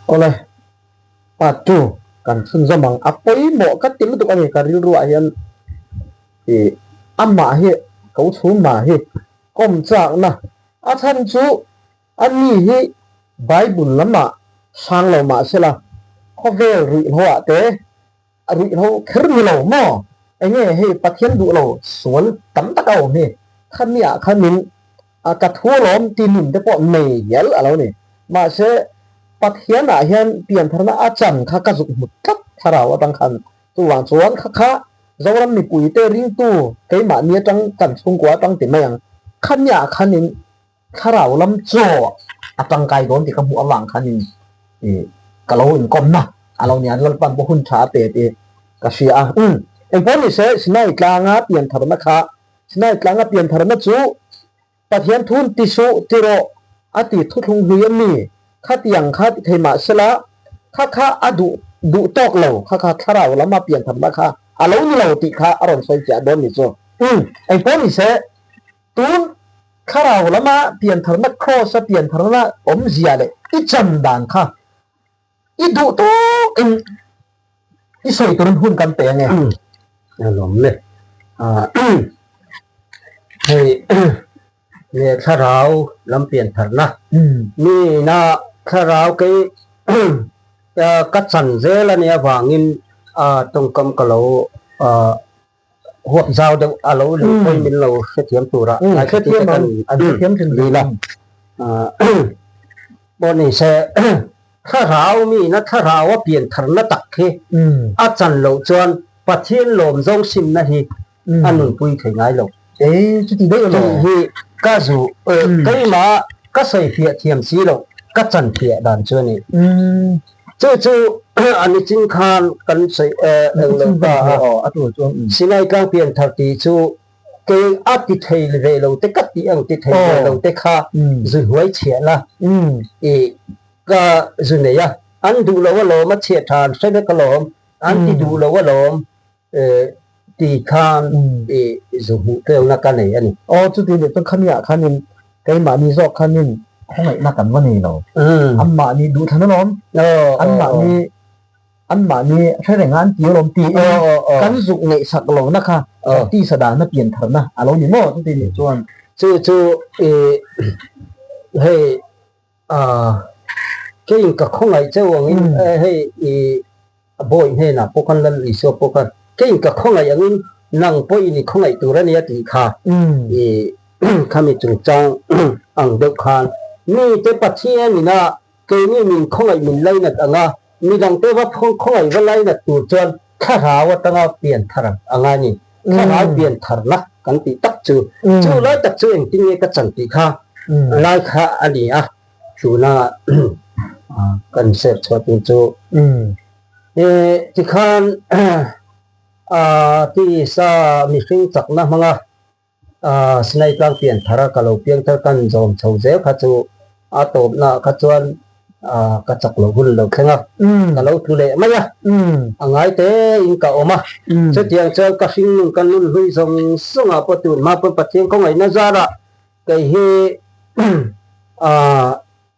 Awle, part two kan chhunzawm ang. A pawimawh ka ti lutuk a ni, ka rilruah hian ih amah hi ko chhum mah hi kawm chakna a chhan chu a ni hi Bible lamah hrang lo mah sela khawvel ruihhloah te A ruihhlo kher ni lo maw? Enge hei Pathian duh lo sual tam tak a awm hi? Khami ah khanin a ka thu alawm ti nun te pawh nei hial a lo ni. Mahse Pathian ah hian piantharna a chan kha ka zuk hmu tlat thlarau atang khan. Chuvang chuan kha kha Zoram mipui te ringtu keimahni atang kan chhungkua atang ti mai ang. Khami ah khanin Thlarau lam chaw a tangkai dawn tih ka hmuh avang khanin ka lo inkawmna a lo nia, Lalpan pawh hun tha a pe tih ka hria a. Umm, engpawh ni se, Sinai tlanga piantharna kha, Sinai tlanga piantharna chu Pathian thun ti suh ti rawh a ti thuthlung hlui a mi, khatiang kha ti thei mah sela, kha kha a duh duh tawk lo, kha kha thlarau lama piantharna kha a lo ni lo tih kha a rawn sawi chiah dawn ni chu. Umm, engpawh ni se, Tun thlarau lama piantharna Kraws-a piantharna awmzia leh i chan dan kha i duh tawkin i sawi turin hun kan pe ange. A lawm le. Hei leh thlarau lam piantharna mi ina thlarau kei ka chan zel a nih avangin tawngkam ka lo Huap zau deuh a lo leh pawhin min lo hrethiam tura ngaithla te kan dil a. Pawh ni se thlarau miin a thlarau a pian tharna tak hi a chan loh chuan Pathian lawm zawng simna hi a nunpui thei ngai lo. Tih hi ka zu keimah ka sawifiah thiam si loh ka chanfiah dan chu a ni. Chu chu a ni chin khan kan sawi eng lo ta a, Sinai tlang pian thar tih chu kei a ti thei ve lo te ka tih ang ti thei ve lo te kha zu hnuai chhiah la i ka zu nei a, an duh lo alawm a chhiah tha an hre vek alawm, an ti duh lo alawm ti khan i zu hmuh tleuhna ka nei a ni. Aw chuti leh chuan khamiah khanin keimahni zawk khanin khawngaihna kan va nei lo. Anmahni duhthlan alawm, anmahni anmahni hre reng a an ti alawm tiin kan zuk ngaihsak lohna kha kan tisa dahna piantharna a lo ni maw chuti leh chuan. Chu chu i hei keiin ka khawngaih cheu angin hei i A bawi hnenah pawh khan Lal Isua pawh khan, Keiin ka khawngaih angin nang pawhin i khawngaih tur a nia tih kha i khami chungchang ang deuh khan mite Pathian ina keini min khawngaih min lainat anga midangte va khawngaih va lainat tur chuan thlarau atanga pian thar a ngai a ni. Thlarau pian tharna kan tih tak chu chu lai tak chu engtin nge ka chan tih kha lai kha a ni a. Tuna kan ser chhuah tur chu tikhan tisa mihring chakna hmanga Sinai tlang pian thara ka lo piang thar kan zawm chho zel kha chu a tawpna kha chuan ka chak loh hun lo thleng a, ka lo tlu leh mai a, a ngai tein ka awm a. Chutiang chuan ka hringnun ka nun hlui zawng zawngah pawh tun hma pawn Pathian khawngaihna zarah Kei hi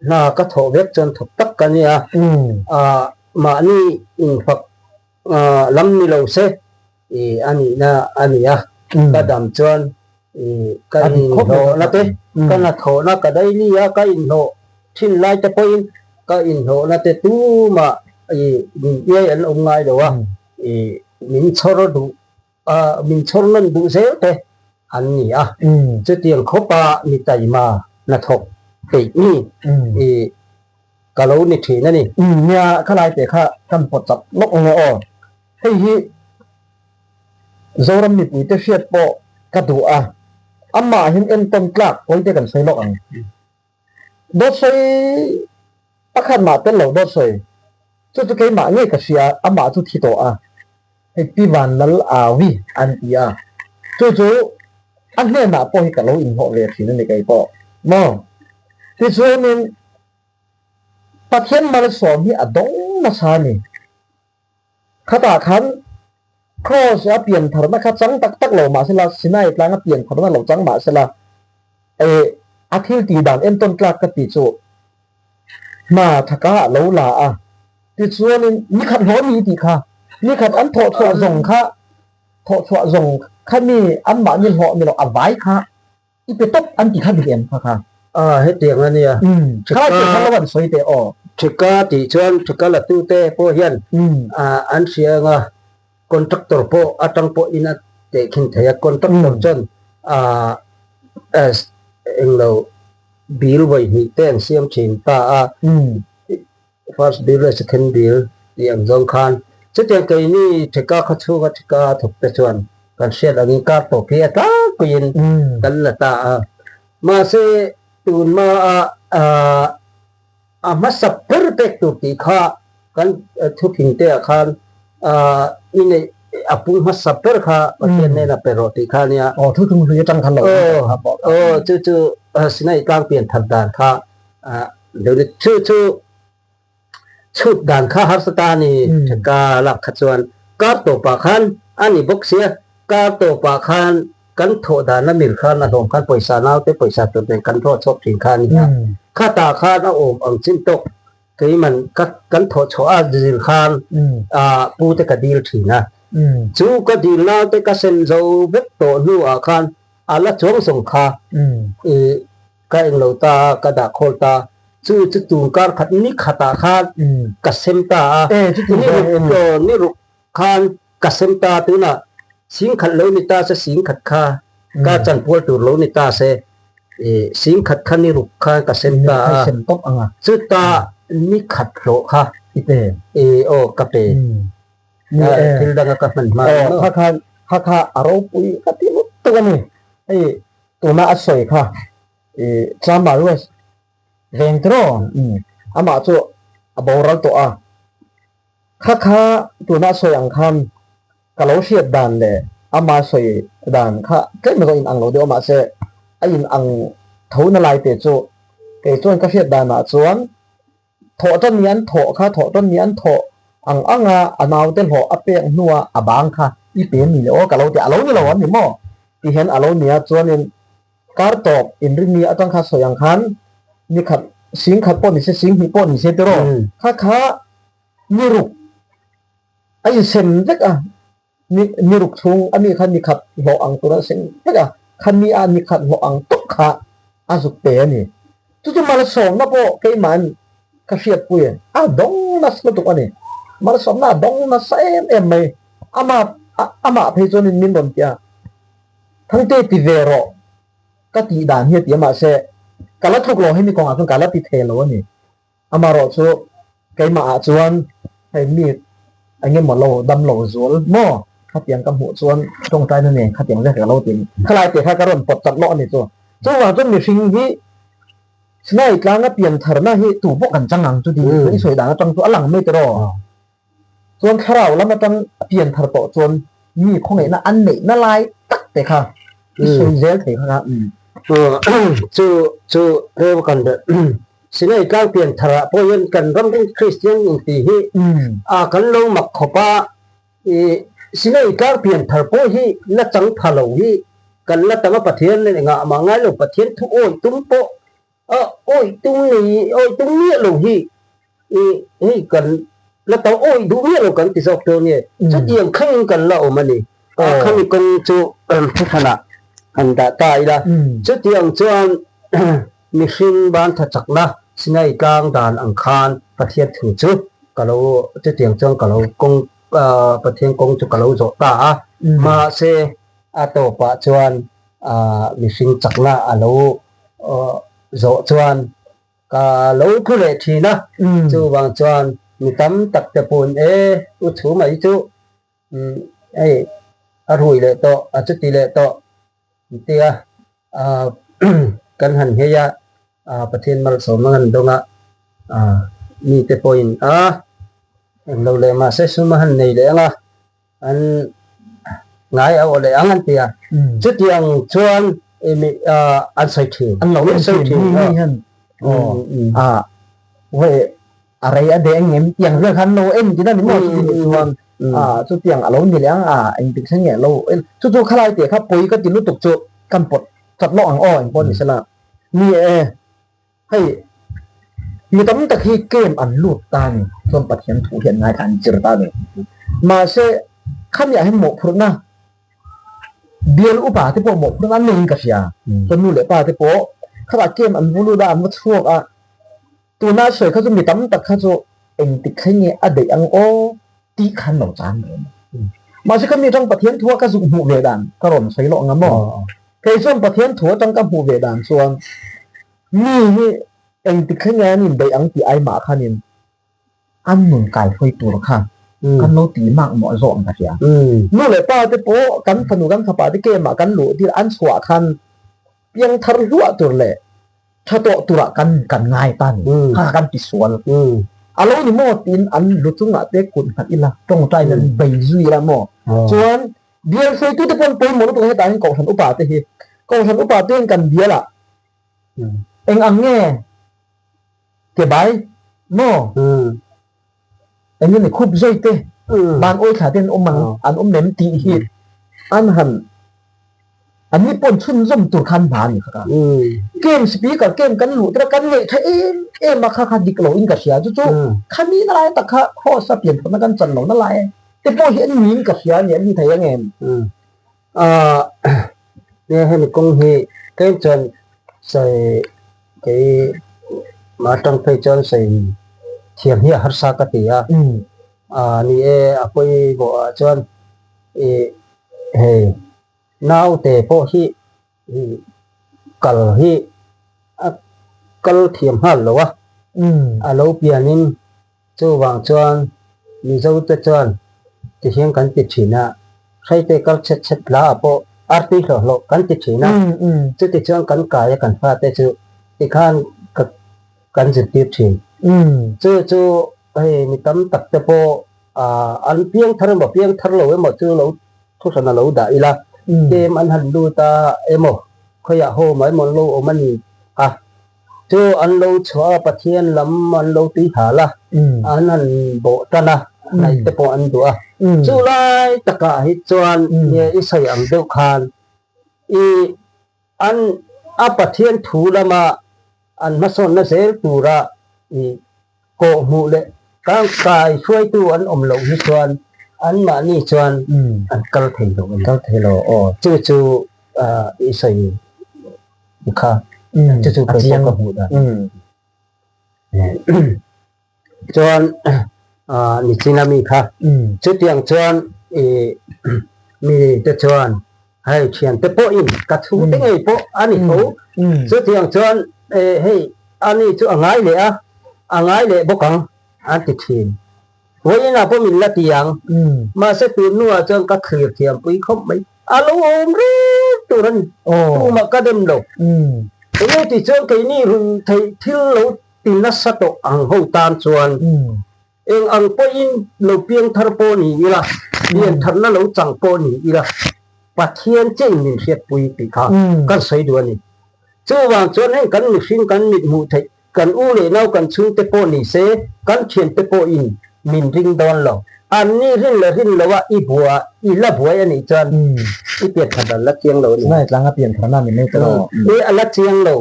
hna ka thawh vek chuan thawk tak ka nia, mahni infak lam ni lo se a nihna a ni a, ka dam chuan ka inhlawhna te, ka hnathawhna ka daily a ka inhlawh thin lai te pawhin ka inhlawhna te tumah min iai an awm ngai lo a, min chhawr duh Min chhawr nawn duh zel te an ni a, chutiang khawpa mi taima hnathawk peih mi i ka lo ni thin a ni. Nia, khalai te kha kan pawt chak lawk ang e aw. Hei hi Zoram mipuite hriat pawh ka duh a, amahin entawn tlak pawite kan sawi lawk ang. Dawt sawi pakhat mah tel lo dawt sawi. Chu chu keimah ngei ka hria, amah chu thi tawh a, hei Pi Vanlal Awi an ti a, chu chu a hnenah pawh hi ka lo inhlawh ve thin a ni kei pawh maw. Tichuanin Pathian malsawm hi a dawng nasa a ni. Khatah khan Kraws a pian tharna kha chang tak tak lo mah sela, Sinai tlanga pian tharna lo chang mah sela, a thil tih dan entawn tlak ka tih chu. Hna thaka a lo la a, tichuanin ni khat hlawh a ni tih kha, ni khat an thawh chhuah zawng kha, thawh chhuah zawng kha mi anmahni hlawh ni lo a vai kha i pe tawp an ti kha dik em kha kha? A, hetiang a nia. Kha tih kha lo an sawi teh aw. Thika tih chuan thika latute pawh hian an hria ang a, contractor pawh atang pawhin a tehkhin thei a, contractor chuan englo bill vawi hnih te an siam thin ta a, first bill leh second bill tih ang zawng khan chutiang keini thika khaw chhunga thika thawk te chuan kan hriat angin kar tawp hi a tlangpuiin kan la ta a, mahse tun hmaa a hmasa ber pek tur tih kha kan thuthlung te ah khan i neih a pung hmasa ber kha Pathian hnenah pe rawh tih kha a nia. Aw thuthlung hlui atang khan lo kha pawh. Aw chu chu Sinai tlang pian that dan kha chu chu chhut dan kha harsa ta a ni ka lak kha chuan kar tawpah khan a ni bawk sia kar tawpah khan Kan thawh dan a mil khan a hlawm khan pawisa naute pawisa tur nen kan hlawh chhuak thin kha a ni a. Khatah khan a awm ang chin tawk keiman ka kan thawh chhuah a zir khan pu te ka dil thin a. Chu ka dil naute ka sem zo vek tawh hnuah khan a la chuang zawng kha i ka englo ta a, ka dah khawl ta. Chu chu tun kar khat ni khatah khan ka sem ta a. Ni ruk khan Ka sem ta tunah sing khat lo ni ta se sing khat kha ka chanpual tur lo ni ta se i sing khat kha ni ruk kha ka sem ta a chuta ni khat hlawh kha i aw ka pe thil danga ka hman hma maw. Kha khan kha kha a ropui ka ti lut tuk a ni hei tuna a sawi kha i Chama West veng tiraw amah chu a boral tawh a. Kha kha tuna sawi ang khan ka lo hriat dan leh ama sawi dan kha tlem erawh in ang lo deuh a mahse a in ang tho na lai te chu kei chuan ka hriat danah chuan thawh tan ni an thawh kha thawh tan ni an thawh ang ang a a naute hlawh a pek hnua a bang kha i pe ni le aw ka lo ti a lo ni lo an ni maw ti hian a lo nia chuanin Kar tawp inrinni atang kha sawi ang khan ni khat sing khat pawh ni se sing hnih pawh ni se tiraw kha kha ni ruk a insem vek a ni ni ruk chhung a mi kha ni khat hlawh ang tura sem vek a kha ni a ni khat hlawh ang tawp kha a zuk pe a ni. Chu chu malsawmna pawh keimahin ka hriatpui a dawng nasa lutuk a ni. Malsawmna a dawng nasa em em mai ama amah phei chuanin min rawn ti a. Thangte ti ve rawh ka tih dan hi a ti a mahse ka la tluk lo hemi kawngah chuan ka la ti thei lo a ni. Amaherawh chu keimah ah chuan hei mi eng emaw lo dam lo zual maw khatiang ka hmuh chuan tawngtaina nen khatiang zet ka lo ti a ni. Khalai tih kha ka rawn pawt chat lawk a ni chu. Chuvang chuan mihring hi Sinai tlanga piantharna hi tu pawh kan chang ang chu tih i sawi dan atang chu a lang mai tiraw. Chuan thlarau lam atang a pian thar tawh chuan mi khawngaihna an neihna lai tak te kha i sawi zel thei kha kha. Chu chu reu kan Sinai tlang pian thar ah pawh hian kan ram ring Kristian inti hi a kan lo mak khawp a, i Sinai tlang pian thar pawh hi la chang pha lo hi kan la tam a Pathian engah mah ngai lo Pathian thu awih tum pawh A awih tum nei awih tum miah lo hi i hei kan la to awih duh miah lo kan ti zawk dawn nge chutiang khangin kan la awm a ni. A khami kawng chu thuthanah han dah ta ila chutiang chuan mihring ban tha chakna Sinai tlang dan ang khan Pathian thu chu ka lo chutiang chuan ka lo kawng Pathian kawng chu ka lo zawh ta a mahse a tawpah chuan mihring chakna a lo zawh chuan ka lo thu leh thin a, chuvang chuan mi tam tak te pawhin e u chhu mai chu hei a rui leh tawh a chuti leh tawh tia kan han nghei a, Pathian malsawm a ngan dawng a, mite pawhin a englo leh mahse sum a han nei leh ang a. An ngai a aw leh ang an ti a. Chutiang chuan an sawi thin. An lo en sawi thin mi hian a vawi a rei a deng em tiang vel khan lo en tin a ni maw chuti nih chuan a chutiang a lo ni leh ang a engtik thleng nge lo en chu chu khalai tih kha pawi ka ti lutuk chu kan pawt chat lawk ang aw engpawh ni sela ni e. Hei, Mi tam tak hi camp an lut ta a ni. Chuan Pathian thu hi an ngaithla an zir ta a ni. Mahse, khamiah hian mawhphurhna bial upa te pawh mawhphurhna an neiin ka hria. Chuan nu leh pa te pawh khatah camp an vu lut a, an va chhuak a. Tuna sawi kha chu mi tam tak kha chu engtik thleng nge a daih ang aw tih kha an lo chan ve a ni. Mahse kha mi atang Pathian thu a ka zuk hmuh ve dan ka rawn sawi lawk ang a maw? Kei chuan Pathian thu atang ka hmuh ve dan chuan mi hi engtik thleng nge an indaih ang tih ai mah khanin an nun kai hruai tur kha kan lo ti mak mawh zawk ang ka hria. Nu leh pa te pawh kan fanu kan fapa te kemah kan luh tir an chhuah khan piang thar hluah tur leh tha tawh turah kan kan ngai ta ni kha kan ti sual a lo ni maw tiin an lu chungah te kut nghat ila tawngtai nan bei zui ila maw chuan bial hruaitu te pawh an pawimawh lutuk a hetah hian kohhran upa te hi kohhran upa te hian kan bial ah eng ang nge ke bai maw eng nge ni khup zui te ban awi thla te an awm ang an awm em tih hi an han an ni pawn chhunzawm tur khan hna a ni kha ka game speaker game kan luh tura kan ngaih tha em em a kha kha dik lo in ka hria chu chu khami na lai tak kha cross a pian thawhna kan chan lo na lai te pawh hi an niin ka hria a ni an ni thei ang em. Nia hemi kawng hi tlem chuan sawi kei mah atang phei chuan sawi thiam hi a harsa ka ti a, ni e a pawimawh ah chuan ih hei naute pawh hi kal hi a kal thiam nghal lo a, a lo pianin Chuvang chuan Mizote chuan tihian kan ti thin a, hreite kal chhet chhet hla ah pawh artui hlawh hlawh kan ti thin a, chuti chuan kan kai a kan fate chu tikhan ka kan zirtir thin. Chu chu hei mi tam tak te pawh an piang thar emaw piang thar lo emaw chu lo thuhran a lo dah ila, kem an han lut a emaw khawiah home ah emaw an lo awm a ni a. Chu an lo chhuah a, Pathian lam an lo tui hal a, an han bawh tan a, hnaih te pawh an duh a. Chu lai takah hi chuan nge i sawi ang deuh khan i an a Pathian thu lama an hmasawnna zel tura i kawhhmuh leh tangkai hruaitu an awm loh hi chuan anmahni chuan an kal thei lo a ni. Kal thei lo aw. Chu chu i sawi kha chu chu ka chiang ka hmuh dan. Chuan nichin ami kha chutiang chuan i mi te chuan hei thiante pawhin ka chhungte ngei pawh a ni tho. Chutiang chuan hei ani chu a ngai leh a, a ngai leh bawk ang an ti thin. Vawiinah pawh min la ti ang. Mahse tun hnuah chuan ka thlir thiam pui khawp mai. A lo awm reng tur a ni. Tumah ka dem lo. Enge tih chuan keini run theih thil lo ti nasa tawh ang ho tan chuan Eng ang pawhin lo piang thar pawh ni ila, pian tharna lo chang pawh ni ila, Pathian chiahin min hriatpui tih kha kan sawi duh a ni. Chuvang chuan heng kan mihring kan mit hmuh theih, kan u leh nau kan chhungte pawh ni se, kan thiante pawhin min ring dawn lo. Anni rin leh rin loa i bua, i la buai a nih chuan i pian thar a la chiang lo a ni. Tunah tlanga pian tharna ni mai tawh. I a la chiang lo,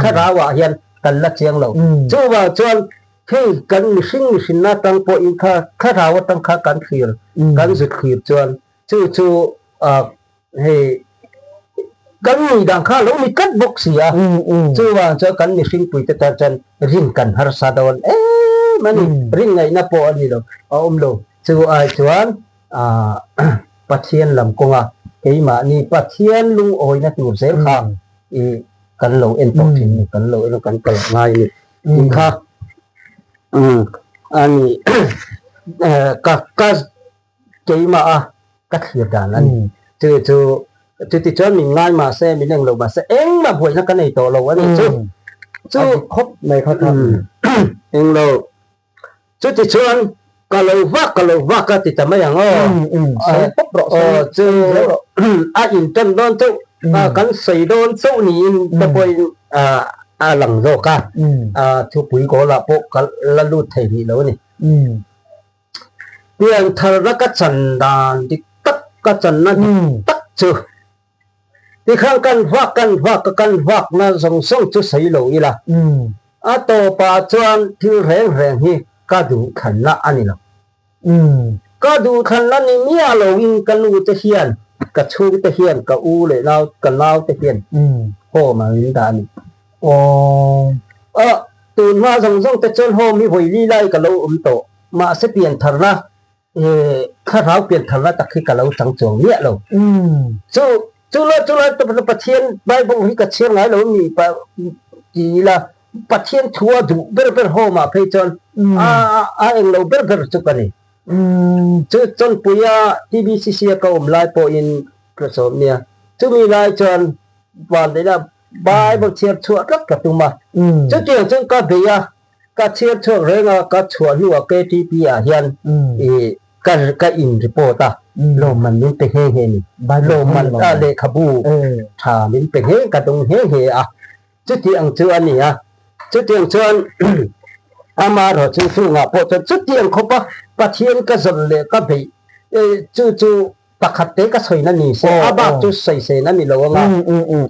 thlarauah hian kan la chiang lo. Chuvang chuan Hei kan mihring mihrinna atang pawhin kha thlarau atang kha kan thlir, kan zut thlir chuan chu chu hei kan nuih dan kha a lo ni tlat bawk si a. Chuvang chuan kan mihring puite tan chuan rin kan harsa dawn em a ni. Rin ngaihna pawh a ni lo, a awm lo. Chu ai chuan Pathian lam kawnga keimahni Pathian lungawina tur zel kha i kan lo en tawh thin a ni, kan lo en a kan kal ngai a ni. Tih kha a ni ka ka keimah a ka thlir dan a ni. Chu chu chuti chuan min ngai mah se min englo mah se engmah buaina ka nei tawh lo a ni chu. Chu khawp mai kha kha. Englo chuti chuan ka lo vak ka lo vak a ti ta mai ang aw. Sawi pawp rawh sawi chu a intan dawn chauh kan sawi dawn chauh niin te pawhin a lang zawk a, thupui goal-ah pawh ka la lut thei rih lo a ni. Pian tharna ka chan dan dik tak, ka channa dik tak chu tikhan kan vak kan vak a, kan vakna zawng zawng chu sawi lo ila. A tawpah chuan thil reng reng hi ka duhthlanna a ni lo. Ka duhthlanna ni miah loin ka nu te hian, ka chhungte hian, ka u leh nau, ka nau te hian home ah min dah a ni. Aw, tun hma zawng zawng te chuan home hi vawi li lai ka lo awm tawh. Mahse piantharna, thlarau piantharna tak hi ka lo chang chuang miah lo. Chu chu lai chu lai Pathian Bible hi ka chhiar ngai lo mi ti ila Pathian thu a duh ber ber home ah phei chuan a a eng lo ber ber chu ka ni. Chu Chawnpuia TBCC a ka awm lai pawhin ka sawm nia. Chumi lai chuan van leh la Bible chhiar chhuah tlat ka tum a. Chutiang chuan ka bei a, ka chhiar chhuak reng a, ka chhuah hnuah KTP ah hian i ka ka in report a, lawmman min pe nghe nghe ni. Lawmman a lehkhabu tha min pe nghe ka dawng nghe nghe a. Chuti ang chu a ni a, chutiang chuan amaherawh chu chungah pawh chuan chutiang khawpa Pathian ka zawn leh ka beih chu chu pakhat te ka sawina ni se, a bak chu sawisên a ni lo ang a.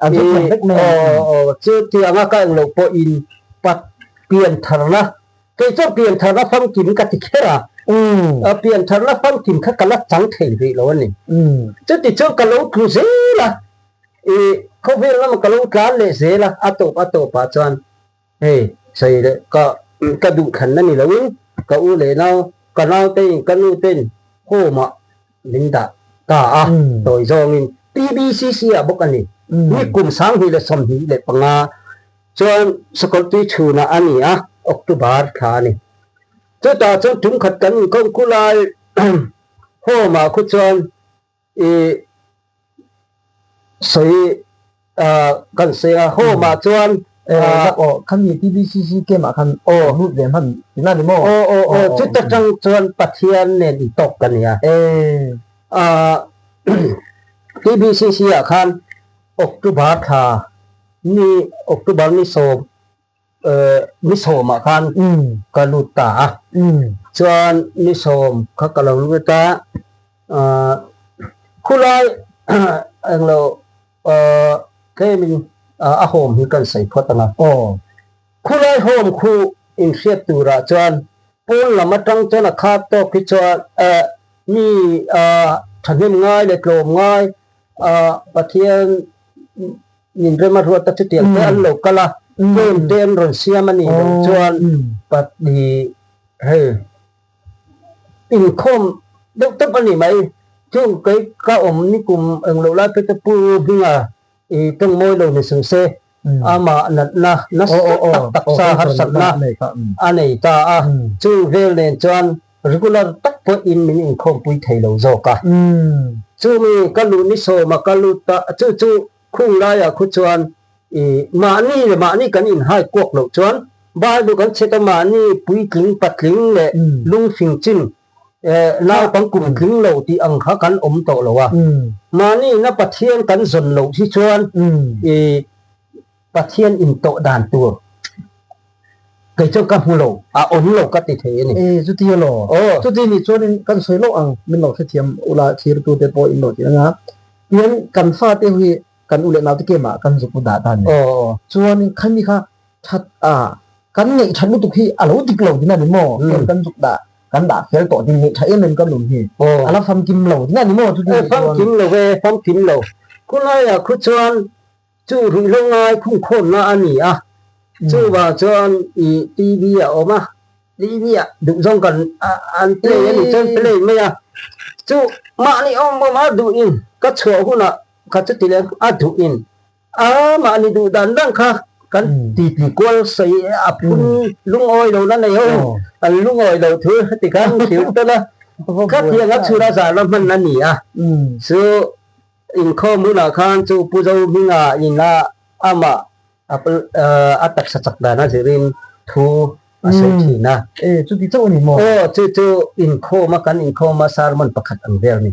Aw chutianga ka englo pawhin piantharna, kei chuan piantharna famkim ka ti kher a, piantharna famkim kha ka la chang thei rih lo a ni. Chuti chuan ka lo tlu zel a. I khawvel lama ka lo tlan leh zel a, a tawp a tawpah chuan hei sawi leh ka ka duh thlanna ni loin ka u leh nau ka nautein ka nutein home ah min dah ta a, tawi zawngin TBCC ah bawk a ni. Ni kum 2025 chuan Sakawltui chhunah a ni a, October thla a ni. Chutah chuan tumkhat kan inkawm kulai home ah khu chuan I sawi kan sawi a home ah chuan aw khami TBCC camp ah khan aw lut ve hman ila ni maw? Aw aw aw chuta tang chuan Pathian nen intawk ka nia. TBCC ah khan October thla ni October ni sawm ni sawmah khan ka lut ta a, chuan ni sawm kha ka lo lut a, khulai englo tlemin a home hi kan sawi phawt ang a, khulai home khu inhriat turah chuan pawn lam atang chuan a khat tawk hi chuan mi thahnem ngai leh tlawm ngai Pathian Min rem a ruat a chutiang te an lo kal a, tlem te an rawn siam a nih loh chuan hei inkhawm deuh tawp a ni mai. Chung kei ka awm ni kum eng loh lai phei chu Pu Hminga i tawng mawi lo ni sung se, amah natna nasa tak taksa harsatna a nei ta a, chung vel nen chuan regular tak pawhin min inkhawmpui thei lo zawk a. Chumi ka luh ni sawma ka lut ta chu chu Khung laiah khu chuan i mahni leh mahni kan inhai kuak loh chuan Bible kan chhet a mahni puitling patling leh lungfing chin naupang kum tling lo tih ang kha kan awm tawh lo a. Mahni ina Pathian kan zawn loh hi chuan i Pathian intawh dan tur Kei chuan ka hmu lo, a awm lo ka ti thei a ni. E, chuti elaw? Aw. Chuti nih chuanin kan sawi loh ang, min lo hrethiam ula thirtute pawh in lo ti ang a. Tihian kan fate hi kan u leh naute kemah kan zuk u dah ta a ni. Aw. Chuanin khami kha that a, kan ngaih that lutuk hi a lo dik lo din a ni maw? Chuan kan zuk dah, kan dah fel tawh din ngaih tha em em kan awm hi. Aw. A la famkim lo din a ni maw? Chuti nih chuan. Famkim lo e, famkim lo. Khulaiah khu chuan Chu ruihhlo ngai khungkhawmna a ni a, chuvang chuan i TV a awm a, TV ah duhzawng kan an play a ni chuan play mai a, chu mahni awm awm a duhin ka chhuah hunah kha chuti leh a duhin a mahni duh dan dan kha kan titi kual sawi a phun lungawi lo na nei ho an lungawi lo thu ti khan hrilh tawn a, khatiang a chhun a zan a hman a ni a, chu. Inkhawm hunah khan chu Pu Zo Hminga ina amah a taksa chak dan a zirin thu a sawi thin a. E, chuti chauh a ni maw? Aw, chu chu inkhawm a, kan inkhawm a sermon pakhat ang vel a ni.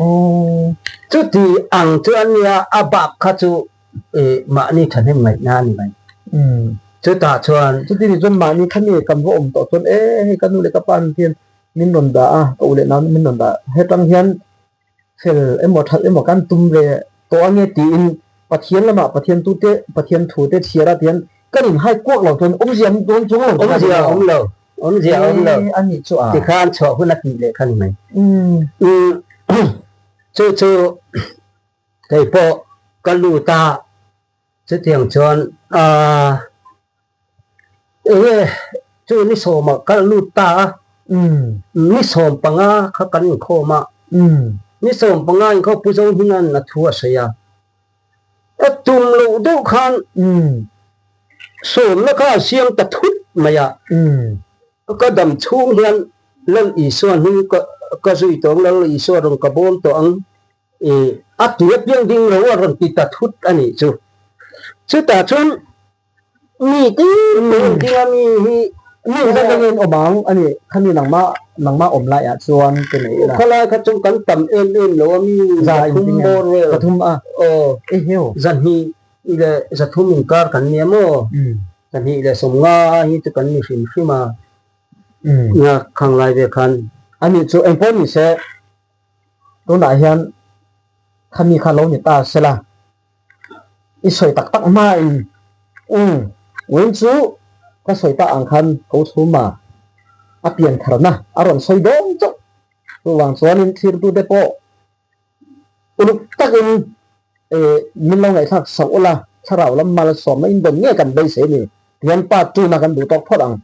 Aw. Chuti ang chu an nia, a bak kha chu mahni thahnem ngaihna a ni mai. Chutah chuan. Chuti ni chuan mahni kha mi kan va awm tawh chuan e hei ka nu leh ka pa hian min rawn dah a, ka u leh nau min rawn dah hetang hian fel emaw that emaw kan tum ve tawh ange tiin Pathian lamah Pathian tute Pathian thute chhiar a tihian Kan in hai kuak lo chuan awmzia an dawn chuang lo. Awmzia a awm lo, awmzia a awm lo. A nih chu a. Tikhan chhuah hun a tih leh kha ni mai. Chu chu kei pawh ka lut a, chutiang chuan aaa enge chu ni sawmah ka lut ta a, ni 15 kha kan inkhawm a, ni 15 inkhawm Pu Zohminga'n a thu a sawi a. Ka tum loh deuh khan sawmna kha a siam ta thut mai a, ka dam chhung hian Lal Isua hnung ka zui tawh ang, Lal Isua rawn ka bawm tawh ang, a ti apiang ding lo a rawn ti ta thut a nih chu. Chutah chuan Mi tin tin dinga mi hi mi zat angin awm ang a ni. Khami nangmah nangmah awm laiah chuan ke nei ila. Khawlai kha chu kan tam em em lo a mi 300 bawr vel. 300 a. Aw. Eheu. 200 leh 300 inkar kan nia maw? 250 hi chu kan ni hrim hrim a. Nia khang lai ve khan. Ani chu engpawh ni se tunah hian khami kha lo ni ta sela. I sawi tak tak hmain umm uin chu ka sawi tak ang khan ko chhuma a pian tharna a rawn sawi dawn chauh. Chuvang chuanin thirtute pawh uluk takin min lo ngaihthlak sauh ula, thlarau lam malsawmna in dawn nge kan beisei ni? Tihian part two na kan duh tawk phawt ang.